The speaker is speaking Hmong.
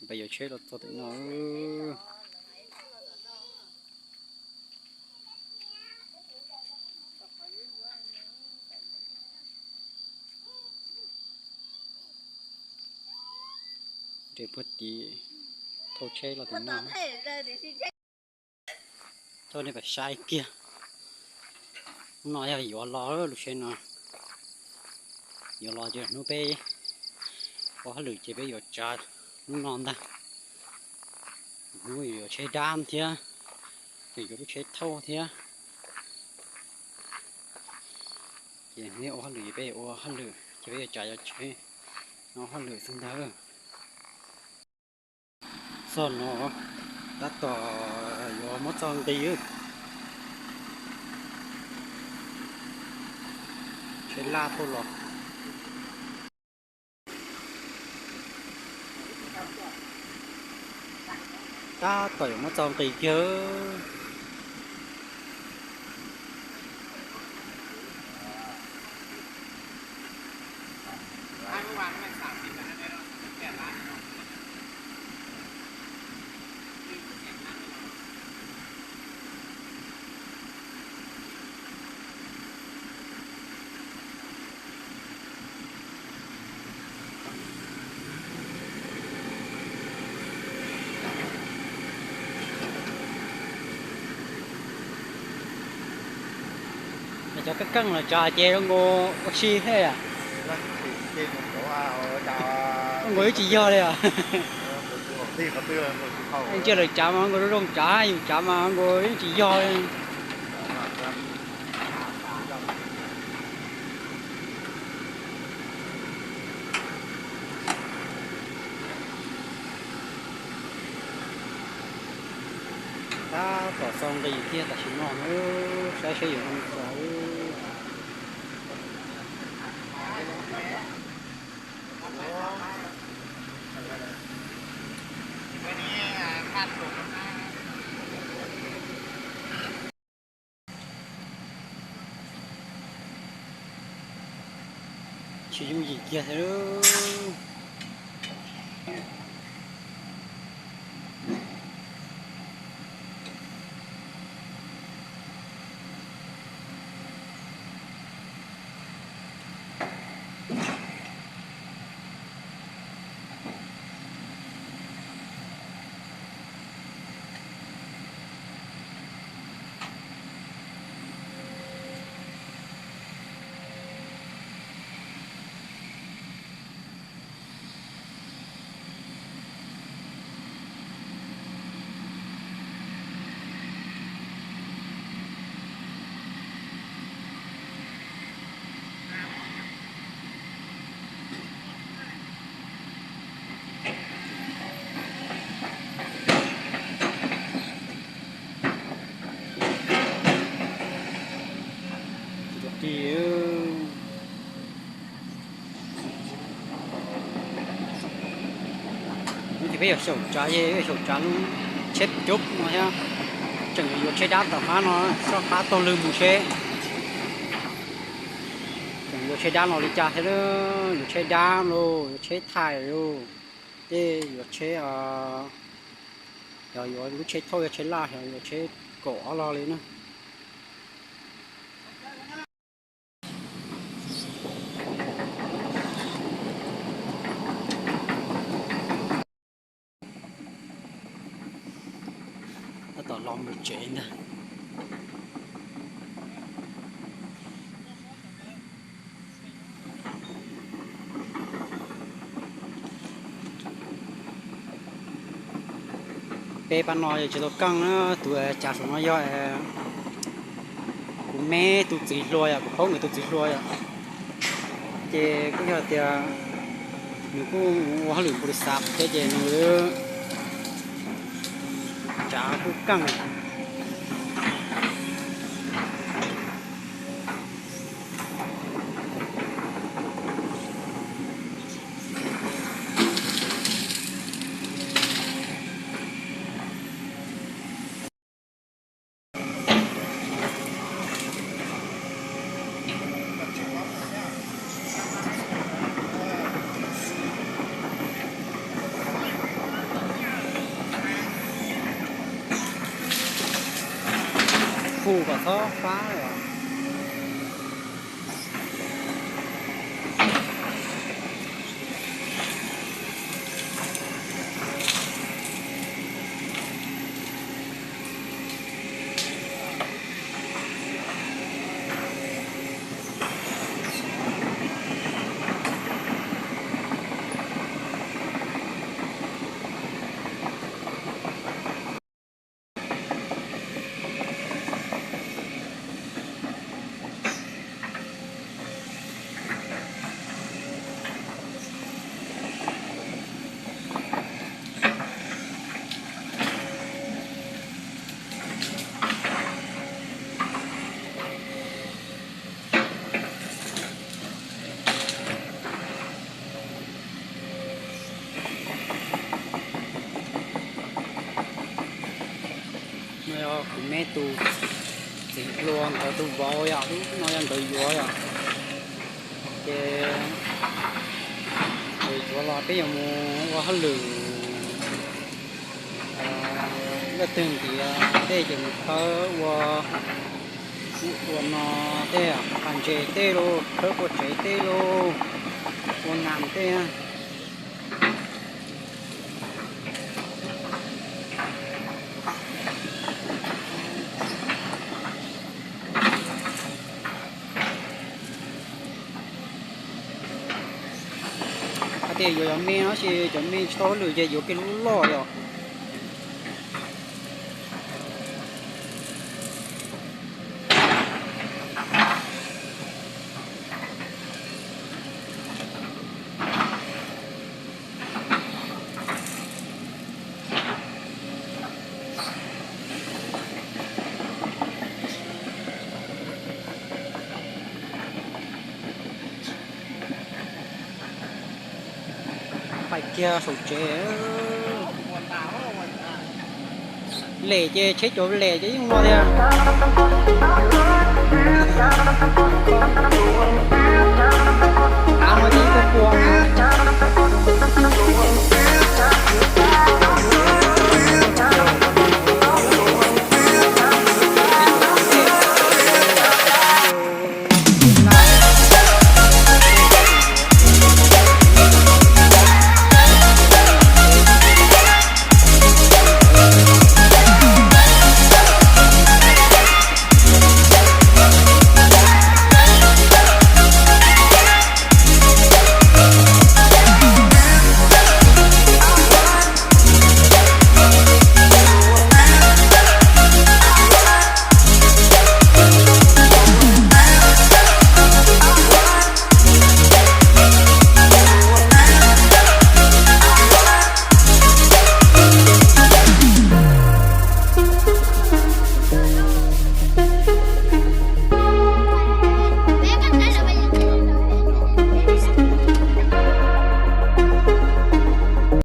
Peb yuav tsheb los txog tim no. Nres puag tim thauj tsheb los tim no. Coj nej pais saib kiag. Hnub no yog yuav los lub tsheb no. Yuav los ces hnub peb ua hauj lwm ces peb yuav tsav hnub no ntag. Hnub yuav tsheb dab thiab, ces yuav lub tsheb thauj thiab. Ces hnub ua hauj lwm ces peb yuav ua hauj lwm, ces peb yuav tsav cov tsheb no ua hauj lwm xwb ntag. Txog no tab tom yuav muab txo nqis. Tsheb laj thauj los. Tab tom yuav muab txo nqis kiag. Cov keej keej los tsav ces zoo nkaus ua si thiab yom. Zoo nkaus yeej tsis yog li os. Ntsia lawv tsav mas zoo nkaus zoo tsav, yus tsav mas zoo nkaus yeej tsis yog li. Tab tom txo nqis thiab tam sim no, saib seb yuav zoo li cas. Tsis yooj yim kiag thiab. Hnub no ces peb yuav xyaum tsav, peb yuav xyaum tsav lub tsheb pickup no thiab. Tseem yuav tsheb dab tom qab no, soj qab taug lw mus seb tseem yuav tsheb dab no li cas thiab. Yuav tsheb dab los, yuav tsheb thaij los, tej yuav tsheb, yog yuav lub tsheb thauj, yuav tsheb laj, yog yuav tsheb kaum ob log li na. Tab tom los mus tsev ntag. Peb pab no yog tsis tau keej na, tus tsav saum no yog kuv me tus txiv hluas yom, kuv phob nkawd tus txiv hluas yom. Ces kuj yog tias nws kuj ua hauj lwm npau li xav thiab ces nws tsav kuj keej. Hu kom txhob fab os. No yog kuv me tus txiv hluas nkawd tus vauv yom, lub no yog nkawd yuav yom. Ces nkawd yuav los peb yuav mus ua hauj lwm leej twg ntiav tej ces mus khawb ua ub ua no tej, pas ntses tej lauj, khawb kua tsev tej lauj, ua nas tej. Hais tias yuav cov me no ces cov me tsis tau hauj lwm ces yuav kiag lub loj yom. Pais kiag saum tsev. Lem ces tsheb cov lem ces yeej no tiag. Av no ces ib tug puas av.